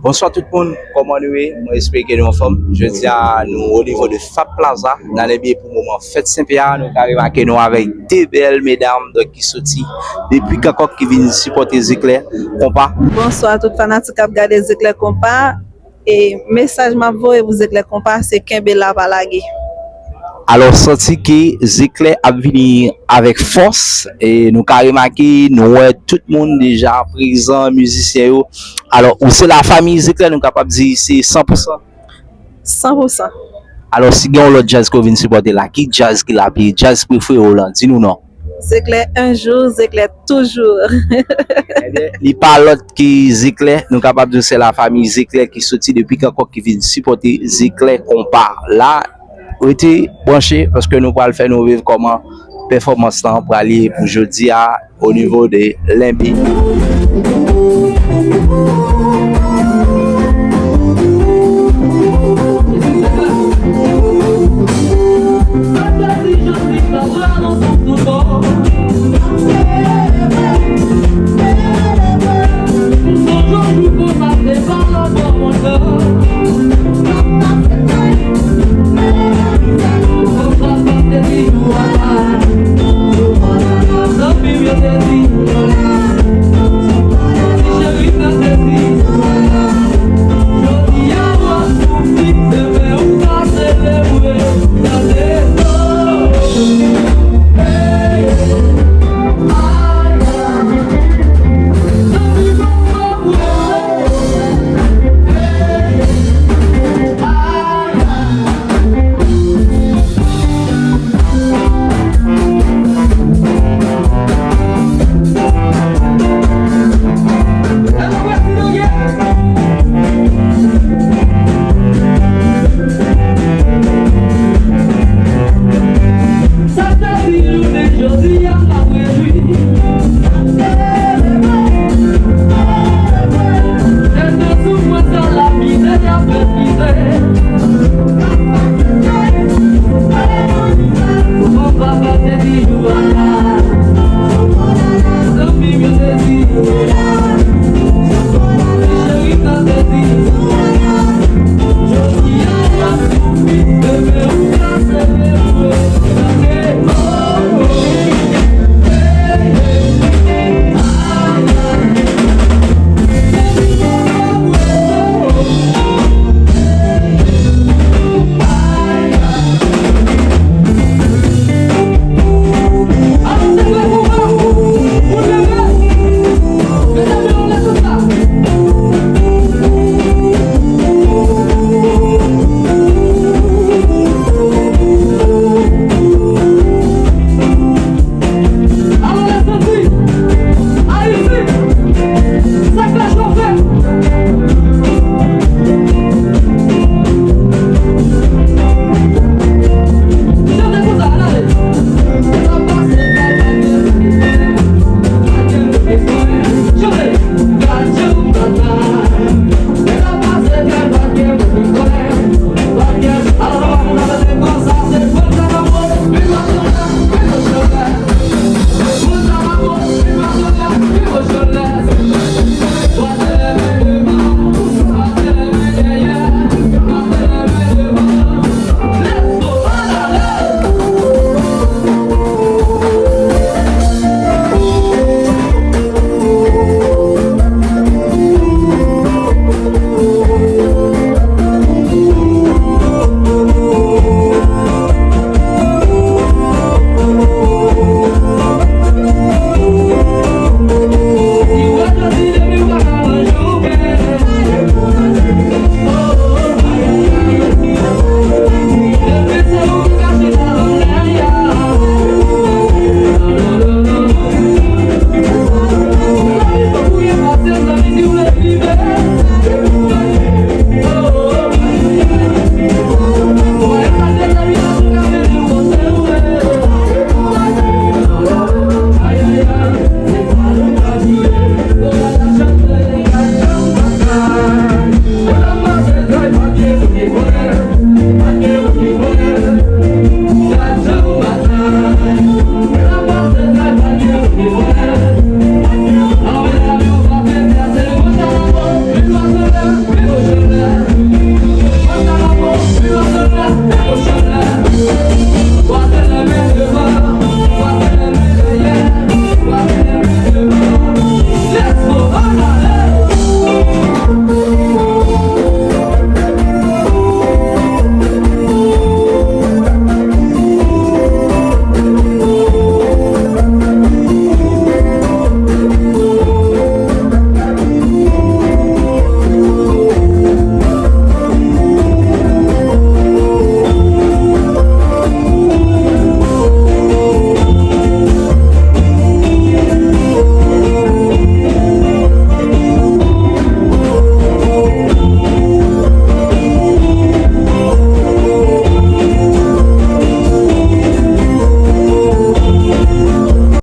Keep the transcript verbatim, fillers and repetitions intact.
Bonswa tout moun, kòman nou ye? Mwen espere ke nou anfòm. Jodi a nou o nivo de Fab Plaza nan Lenbe pou moman fèt Senpyè a. Nou ka remake nou avèk de bèl medam donk ki soti depi Kankòk ki vin sipòte Zeklè Konpa. Bonswa tout fanatik k ap gade Zeklè Konpa. E mesaj m ap voye pou Zeklè Konpa se kenbe la, pa lage. Alò, santi ke Zeklè ap vini avèk fòs. E nou ka remake, nou wè tout moun deja prezan, mizisyen yo. Alò, ou se la fami Zeklè, nou kapab di se san pou san? San pou san. Alò, si gen yon lòt djaz ke w vin sipòte la, ki djaz ki la, pi djaz prefere w lan? Di nou non. Zeklè un jour, Zeklè toujours. Ebyen, li pa lòt ki Zeklè. Nou kapab di se la fami Zeklè ki soti depi Kankòk ki vin sipòte Zeklè Konpa la. Rete branche paske nou pral fè nou viv kòman pèfòmans lan pral ye pou jodi a o nivo de Lenbe.